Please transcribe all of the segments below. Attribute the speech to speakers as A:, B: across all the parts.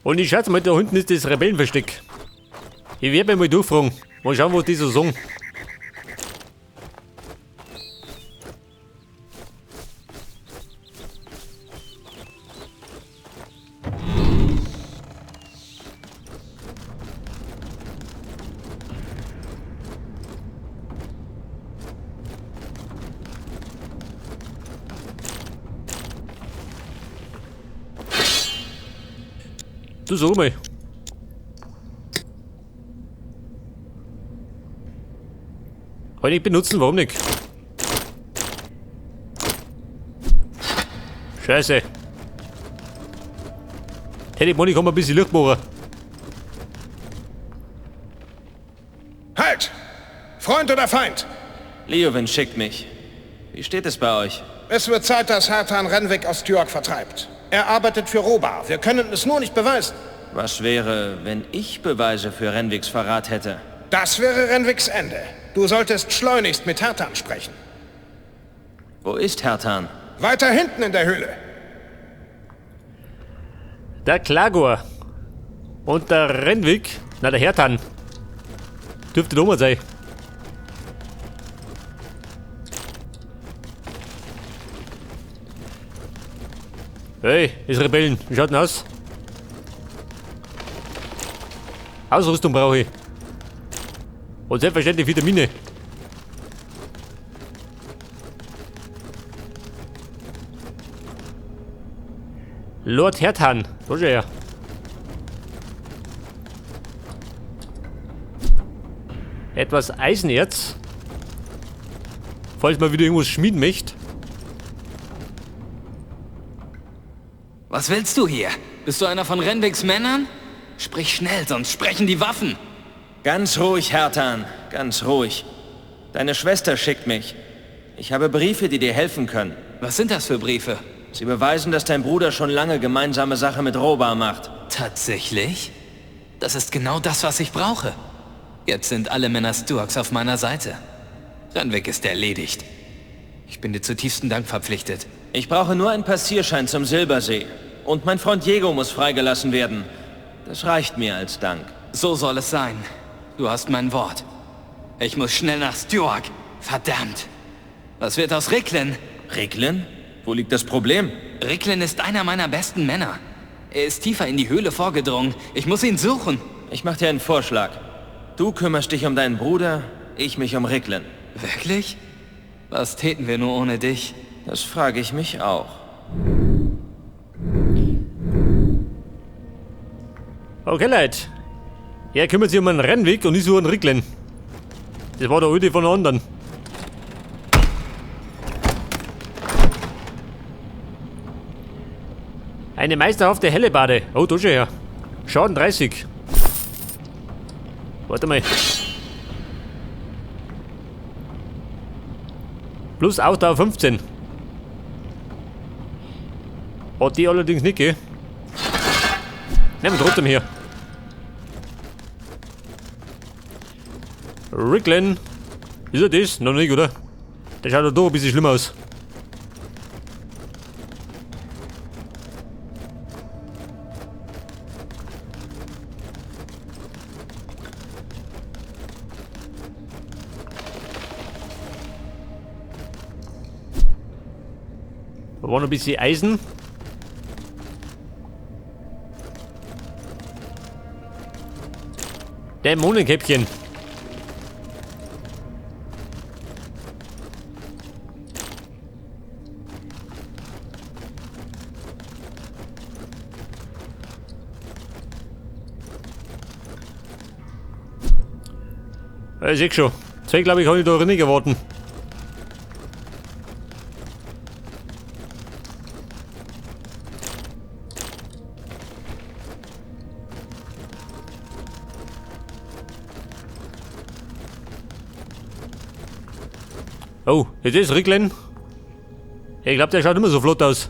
A: Und ich schätze mal, da hinten ist das Rebellenversteck. Ich werde mir mal durchfragen. Mal schauen, was die so sagen. Du sag mal. Kann ich benutzen, warum nicht? Scheiße. Hätte ich kann man ein bisschen Licht machen.
B: Halt! Freund oder Feind?
C: Leowin schickt mich. Wie steht es bei euch?
B: Es wird Zeit, dass Hertan Renwick aus Styork vertreibt. Er arbeitet für Rhobar. Wir können es nur nicht beweisen.
C: Was wäre, wenn ich Beweise für Renwicks Verrat hätte?
B: Das wäre Renwicks Ende. Du solltest schleunigst mit Hertan sprechen.
C: Wo ist Hertan?
B: Weiter hinten in der Höhle.
A: Der Klagor und der Renwick, na der Hertan, dürfte da mal sein. Hey, ist Rebellen. Wie schaut denn aus? Ausrüstung brauche ich. Und selbstverständlich Vitamine. Lord Hertan. Da schau her. Etwas Eisenerz. Falls man wieder irgendwas schmieden möchte.
D: Was willst du hier? Bist du einer von Renwicks Männern? Sprich schnell, sonst sprechen die Waffen.
C: Ganz ruhig, Hertan. Ganz ruhig. Deine Schwester schickt mich. Ich habe Briefe, die dir helfen können.
D: Was sind das für Briefe?
C: Sie beweisen, dass dein Bruder schon lange gemeinsame Sache mit Rhobar macht.
D: Tatsächlich? Das ist genau das, was ich brauche. Jetzt sind alle Männer Stuarks auf meiner Seite. Renwick ist erledigt. Ich bin dir zu tiefstem Dank verpflichtet.
C: Ich brauche nur einen Passierschein zum Silbersee. Und mein Freund Diego muss freigelassen werden. Das reicht mir als Dank.
D: So soll es sein. Du hast mein Wort. Ich muss schnell nach Stuark. Verdammt. Was wird aus Ricklin?
C: Ricklin? Wo liegt das Problem?
D: Ricklin ist einer meiner besten Männer. Er ist tiefer in die Höhle vorgedrungen. Ich muss ihn suchen.
C: Ich mache dir einen Vorschlag. Du kümmerst dich um deinen Bruder, ich mich um Ricklin.
D: Wirklich? Was täten wir nur ohne dich?
C: Das frage ich mich auch.
A: Okay, Leute. Er kümmert sich um einen Rennweg und ich suche einen Ricklin. Das war der alte von den anderen. Eine meisterhafte Hellebarde. Oh, da schon her. Schaden 30. Warte mal. Plus Ausdauer 15. Hat die allerdings nicht, gell? Nehmen wir trotzdem hier. Ricklin. Ist er das? Noch nicht, oder? Der schaut doch ein bisschen schlimm aus. Da war noch ein bisschen Eisen. Dämonenkäppchen. Ich seh schon. Zwei, glaube ich, habe ich da nicht erwarten. Oh, jetzt ist Ricklin. Ich glaube, der schaut immer so flott aus.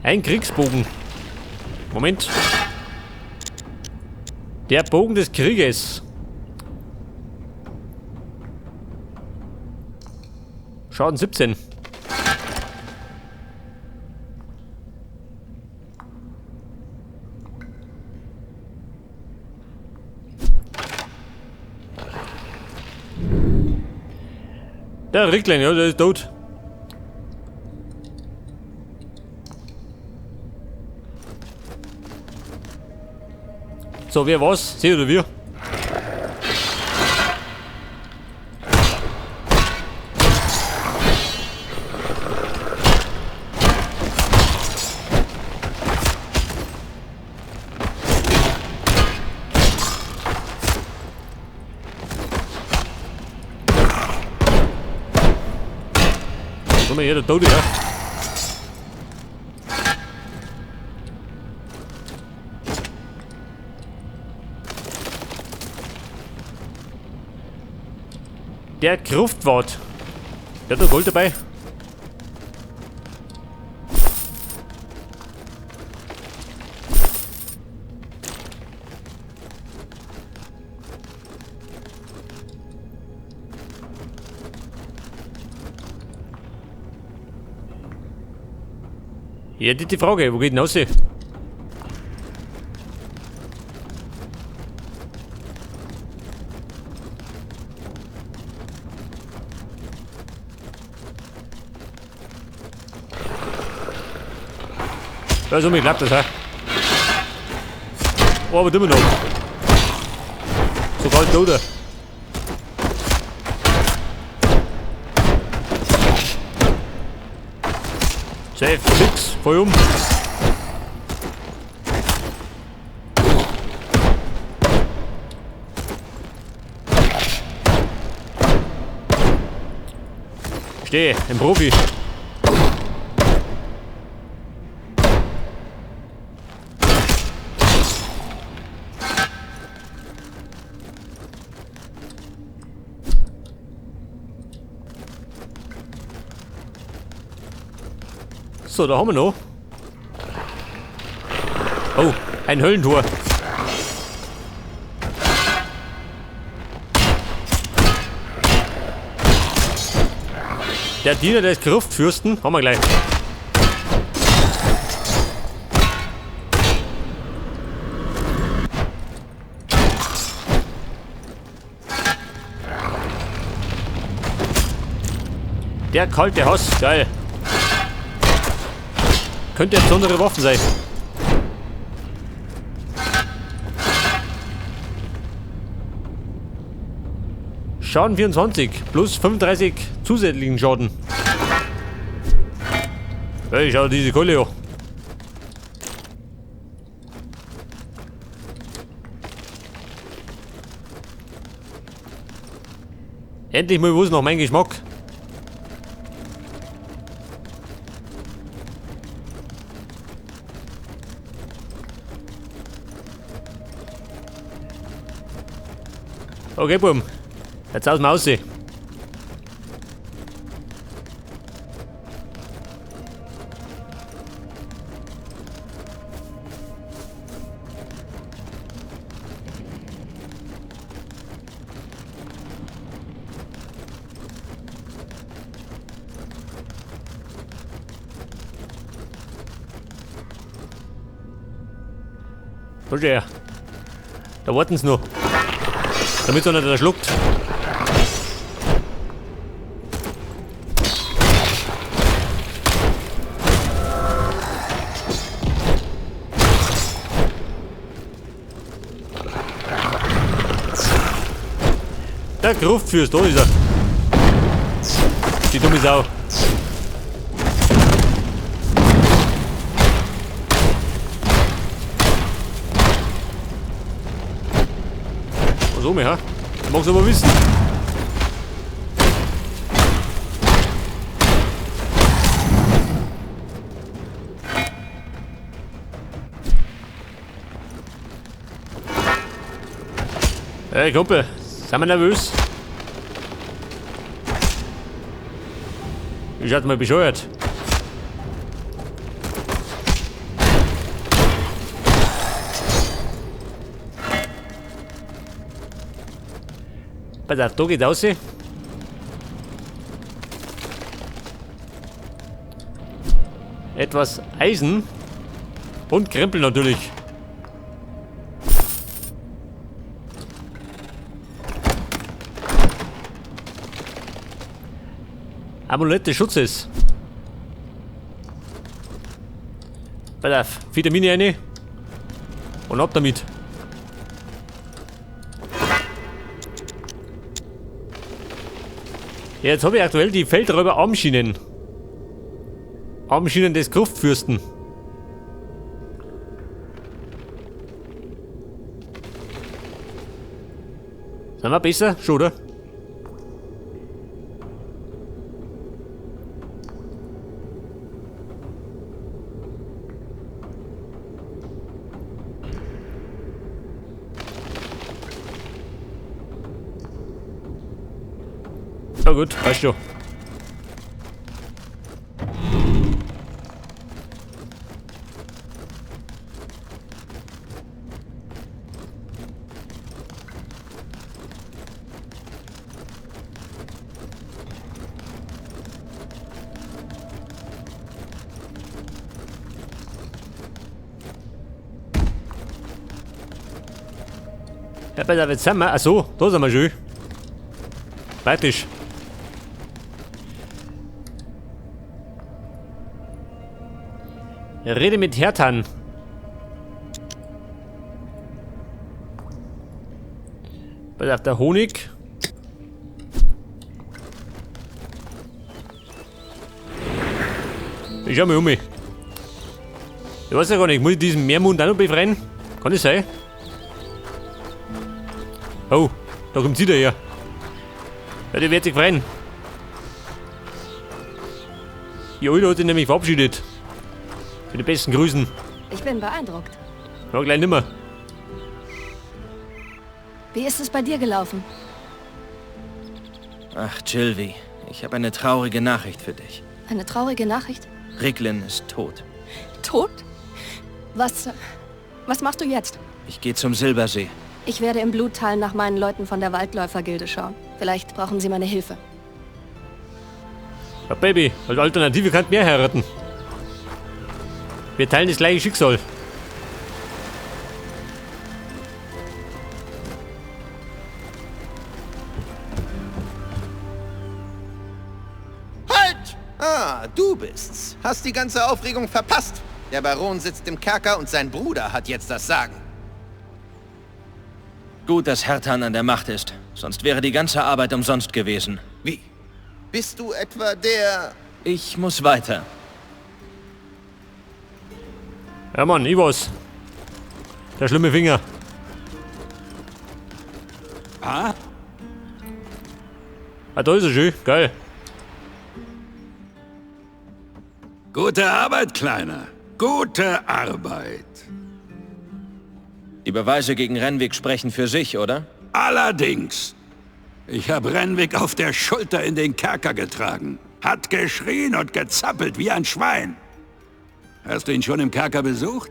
A: Ein Kriegsbogen. Moment. Der Bogen des Krieges. Schaden 17. Der Ricklein, ja, der ist tot. So, wer war's? Sie oder wir? Komm mal her, der Tote, ja. Der Gruftwart. Der hat noch Gold dabei. Ja, die Frage, wo geht denn raus? Ja, so mir klappt das, hä? Oh, aber immer noch. So kalt, oder? Safe, fix, voll um. Steh, ein Profi. So, da haben wir noch. Oh, ein Höllentor. Der Diener des Gruftfürsten, haben wir gleich. Der kalte Hass, geil. Könnte ja besondere Waffen sein. Schaden 24 plus 35 zusätzlichen Schaden. Hey, schau diese Kohle an. Endlich mal was nach meinem Geschmack. Okay, Bum. Jetzt aus dem Aussehen. Verstehe. Da warten sie noch. Damit so nicht erschluckt. Der Gruftfürst, da ist er. Die dumme Sau. Was um, ja? Mag's aber wissen. Hey Kumpel, sind wir nervös? Ich hatte mal bescheuert. Pass auf, da geht raus. Etwas Eisen und Krempel natürlich. Amulett des Schutzes. Pass auf, Vitamine rein. Und ab damit. Ja, jetzt habe ich aktuell die Feldräuber Armschienen. Armschienen des Gruftfürsten. Sind wir besser? Schon, oder? Na gut, passt schon. Ja, pass auf, jetzt sind wir. Achso, da sind wir schon. Praktisch. Rede mit Hertan. Pass auf, der Honig. Ich schau mal um mich. Ich weiß ja gar nicht, muss ich diesen Meermund auch noch befreien? Kann das sein? Oh, da kommt sie daher. Ja, die wird sich freuen. Die Alte hat sich nämlich verabschiedet. Für die besten Grüßen.
E: Ich bin beeindruckt.
A: Ja, gleich nimmer.
E: Wie ist es bei dir gelaufen?
C: Ach, Jilvi, ich habe eine traurige Nachricht für dich.
E: Eine traurige Nachricht?
C: Riglin ist tot.
E: Tot? Was machst du jetzt?
C: Ich gehe zum Silbersee.
E: Ich werde im Bluttal nach meinen Leuten von der Waldläufergilde schauen. Vielleicht brauchen sie meine Hilfe.
A: Ja, Baby, als Alternative kann mehr heiraten. Wir teilen das gleiche Schicksal.
F: Halt! Ah, du bist's. Hast die ganze Aufregung verpasst. Der Baron sitzt im Kerker und sein Bruder hat jetzt das Sagen.
C: Gut, dass Hertan an der Macht ist. Sonst wäre die ganze Arbeit umsonst gewesen.
F: Wie? Bist du etwa der...
C: Ich muss weiter.
A: Ja Mann, ich war's. Der schlimme Finger.
G: Ah?
A: Ah, da ist er schön. Geil.
G: Gute Arbeit, Kleiner. Gute Arbeit.
C: Die Beweise gegen Renwick sprechen für sich, oder?
G: Allerdings. Ich habe Renwick auf der Schulter in den Kerker getragen. Hat geschrien und gezappelt wie ein Schwein. Hast du ihn schon im Kerker besucht?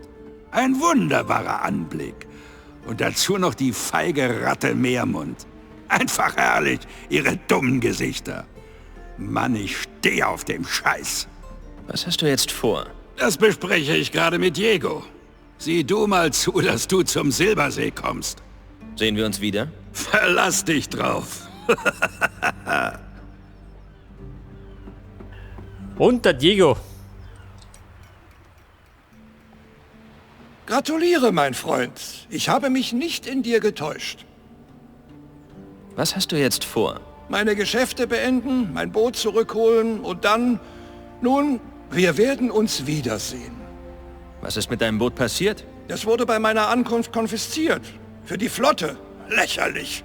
G: Ein wunderbarer Anblick. Und dazu noch die feige Ratte Meermund. Einfach herrlich, ihre dummen Gesichter. Mann, ich stehe auf dem Scheiß.
C: Was hast du jetzt vor?
G: Das bespreche ich gerade mit Diego. Sieh du mal zu, dass du zum Silbersee kommst.
C: Sehen wir uns wieder?
G: Verlass dich drauf.
A: Und der Diego.
H: Gratuliere, mein Freund. Ich habe mich nicht in dir getäuscht.
C: Was hast du jetzt vor?
H: Meine Geschäfte beenden, mein Boot zurückholen und dann... Nun, wir werden uns wiedersehen.
C: Was ist mit deinem Boot passiert?
H: Es wurde bei meiner Ankunft konfisziert. Für die Flotte. Lächerlich.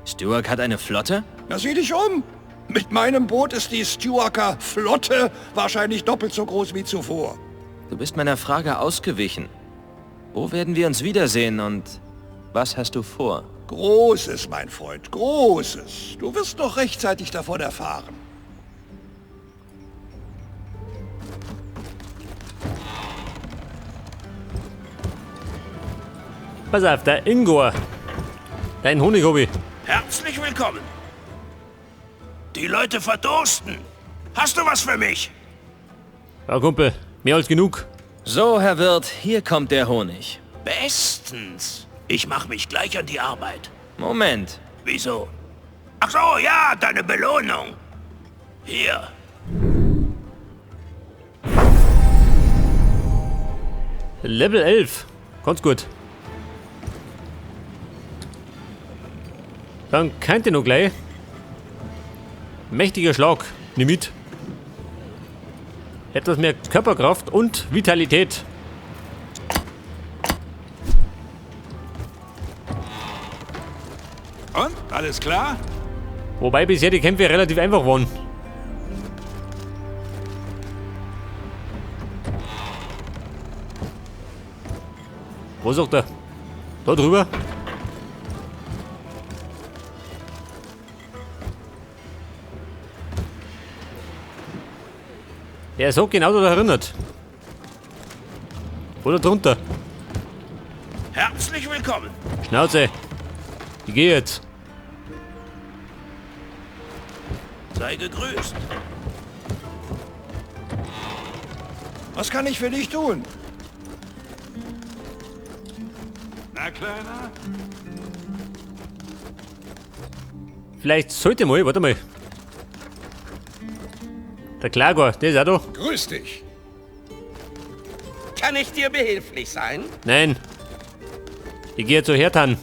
C: Stewark hat eine Flotte?
H: Na, sieh dich um. Mit meinem Boot ist die Stewarker Flotte wahrscheinlich doppelt so groß wie zuvor.
C: Du bist meiner Frage ausgewichen. Wo werden wir uns wiedersehen und was hast du vor?
H: Großes, mein Freund, Großes. Du wirst noch rechtzeitig davon erfahren.
A: Pass auf, der Ingor. Dein Honig hab ich.
G: Herzlich willkommen. Die Leute verdursten. Hast du was für mich?
A: Ja, Kumpel, mehr als genug.
C: So, Herr Wirt, hier kommt der Honig.
G: Bestens. Ich mache mich gleich an die Arbeit.
C: Moment.
G: Wieso? Ach so, ja, deine Belohnung. Hier,
A: Level 11. Ganz gut. Dann könnt ihr noch gleich. Mächtiger Schlag. Nimm mit. Etwas mehr Körperkraft und Vitalität.
G: Und? Alles klar?
A: Wobei bisher die Kämpfe relativ einfach waren. Wo sagt er? Da drüber? Er ist auch genau da erinnert. Oder drunter.
I: Herzlich willkommen.
A: Schnauze. Ich geh jetzt.
I: Sei gegrüßt.
H: Was kann ich für dich tun?
G: Na, Kleiner?
A: Vielleicht sollte mal, warte mal. Der Klagor, der ist auch da.
B: Grüß dich.
I: Kann ich dir behilflich sein?
A: Nein. Ich gehe zu Hertan.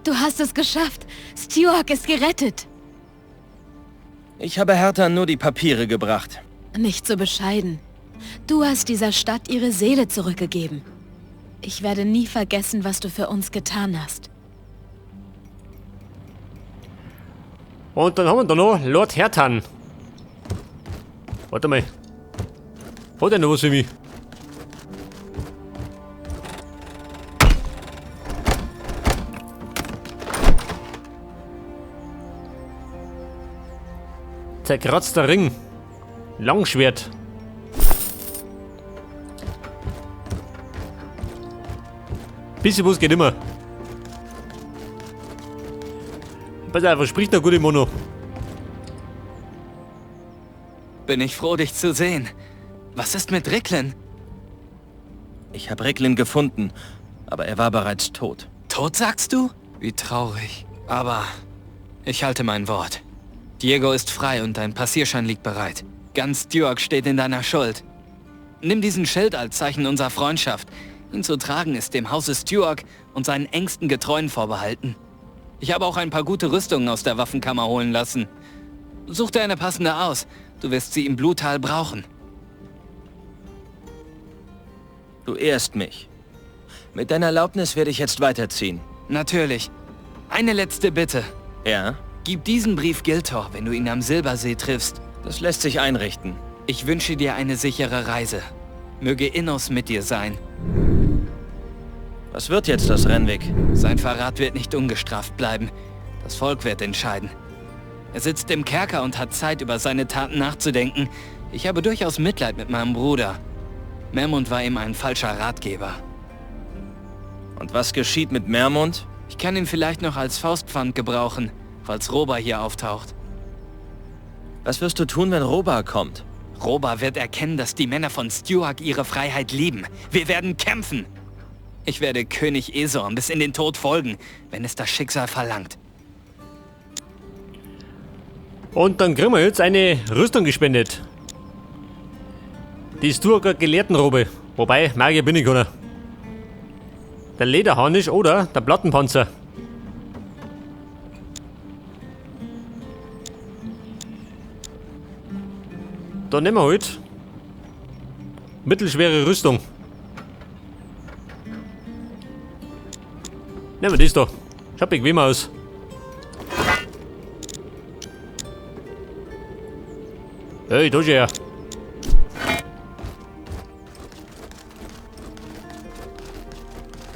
E: Du hast es geschafft. Stuart ist gerettet.
C: Ich habe Hertan nur die Papiere gebracht.
E: Nicht so bescheiden. Du hast dieser Stadt ihre Seele zurückgegeben. Ich werde nie vergessen, was du für uns getan hast.
A: Und dann haben wir da noch Lord Hertan. Warte mal. Hat er noch was für mich? Zerkratzter Ring. Langschwert. Bisschen was geht immer. Pass auf, was spricht der gute Mono?
D: Bin ich froh, dich zu sehen. Was ist mit Ricklin?
C: Ich habe Ricklin gefunden, aber er war bereits tot.
D: Tot, sagst du? Wie traurig. Aber ich halte mein Wort. Diego ist frei und dein Passierschein liegt bereit. Ganz Stuart steht in deiner Schuld. Nimm diesen Schild als Zeichen unserer Freundschaft. Ihn zu tragen ist dem Hause Stuart und seinen engsten Getreuen vorbehalten. Ich habe auch ein paar gute Rüstungen aus der Waffenkammer holen lassen. Such dir eine passende aus. Du wirst sie im Bluttal brauchen.
C: Du ehrst mich. Mit deiner Erlaubnis werde ich jetzt weiterziehen.
D: Natürlich. Eine letzte Bitte.
C: Ja?
D: Gib diesen Brief Giltor, wenn du ihn am Silbersee triffst.
C: Das lässt sich einrichten.
D: Ich wünsche dir eine sichere Reise. Möge Innos mit dir sein.
C: Was wird jetzt aus Renwick?
D: Sein Verrat wird nicht ungestraft bleiben. Das Volk wird entscheiden. Er sitzt im Kerker und hat Zeit, über seine Taten nachzudenken. Ich habe durchaus Mitleid mit meinem Bruder. Mermund war ihm ein falscher Ratgeber.
C: Und was geschieht mit Mermund?
D: Ich kann ihn vielleicht noch als Faustpfand gebrauchen, falls Roba hier auftaucht.
C: Was wirst du tun, wenn Roba kommt?
D: Roba wird erkennen, dass die Männer von Stuart ihre Freiheit lieben. Wir werden kämpfen. Ich werde König Esorn bis in den Tod folgen, wenn es das Schicksal verlangt.
A: Und dann kriegen wir jetzt eine Rüstung gespendet. Die Stuarker Gelehrtenrobe. Wobei, Magier bin ich keiner. Der Lederharnisch oder der Plattenpanzer. Dann nehmen wir halt mittelschwere Rüstung. Nehmen wir das da. Schaut bequem aus. Hey, da schau her.